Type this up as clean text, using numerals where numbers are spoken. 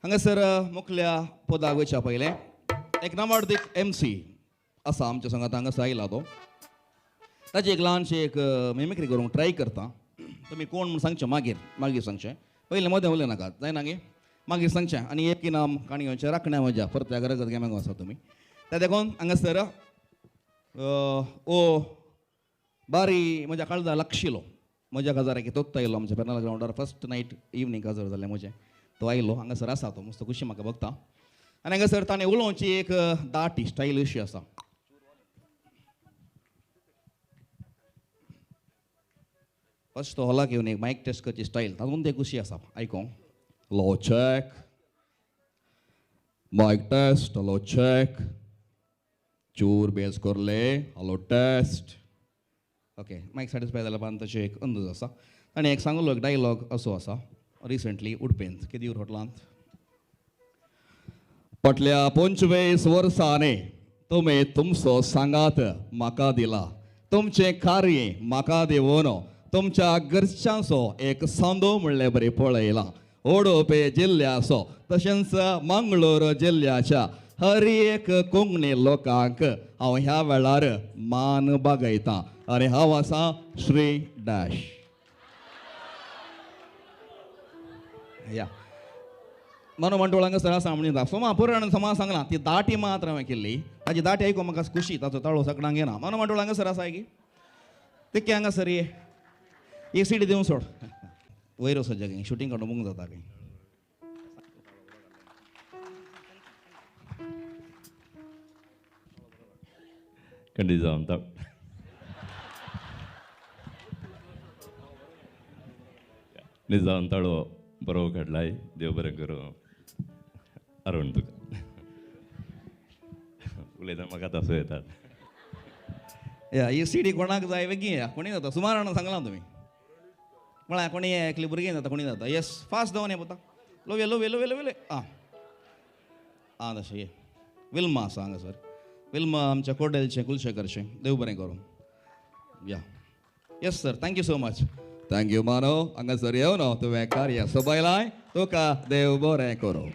हांगासर मुखल्या पदाक वयच्या पयलें एक नांवाडदीक MC आसा आमच्या संगात हांगासर आयला तो. ताची एक ल्हानशी एक मिमिक्री करूंक ट्राय करता. तुमी कोण म्हूण सांगचें मागीर मागीर सांगचें, पयलें मदें उलय नाकात जायना गे, मागीर सांगचें. आनी एक इनाम काणयोचें राखण्या म्हज्या परत्या गरगत गेमेंग आसा तुमी त्या देखून हांगासर ओ बारी म्हज्या काळजा लागशिलो म्हज्या काजाराक तोत्त आयलो आमच्या पेर्नाल ग्रावंडार फर्स्ट नायट इवनींग काजार जालें म्हजें, तो आयलो हांगासर आसा तो मस्त खुशी म्हाका बघता. आनी हांगासर ताणें उलोवची एक दाटी स्टायल अशी आसा. फर्स्ट तो हॉलाक येवन एक मायक टेस्ट करची स्टायल तातूंत ते खुशी आसा आयकोंक. Hello check, mic test, hello check, चूर बेस कोरले, hello test. Okay mic satisfy जाल्या उपरांत तशें एक अंदाज आसा. आनी एक सांगलो एक डायलॉग असो आसा रिसंटली उडपेंत केदीर हॉटलांत. फाटल्या 25 वर्सांनी तुमी तुमचो सांगात म्हाका दिला, तुमचें कार्य म्हाका दिवन तुमच्या घरच्यांचो एक सांदो म्हणले बरी पळयला. उडुपी जिल्ल्याचो तशेंच मंगळूर जिल्ल्याच्या हर एक कोंकणी लोकांक हांव ह्या वेळार मान बागयतां. आनी हांव आसा श्री डॅश. या मनो मंडोळ हांगासर आसा म्हणटा सोमा पुराण सोमा सांगलां ती दाटी मात्र हांवें केल्ली, ताजी दाटी आयकून म्हाका खुशी, ताचो ताळो सगळ्यांक येना. मनो मंडोळ हांगासर आसा की तिके हांगासर ये एक सीडी दिवन सोड वयर वचोन खंय शुटींग काडून बंग जाता खंय. खंडीत जावन निजावन ताळो बरो काडलाय, देव बरें करूं अरुण तुका. उलयतना म्हाका तासो येतात. या ही सीडी कोणाक जाय वेगीं या कोणी जाता सुमार जाणां सांगलां तुमी म्हळ्यार कोणी एकली भुरगीं जाता कोणी जाता. येस फास्ट जावन ये पुता लोवया लोवया लोवया लोवया आं आं तशें ये विल्मा आसा हांगासर. विल्मा आमच्या कोडेलचें कुलशेकरचें, देव बरें करूं. या yes sir, thank you so much. Thank you Manav, हांगासर येवन तुवें कार्य सोबयलाय, तुका देव बरें करूं.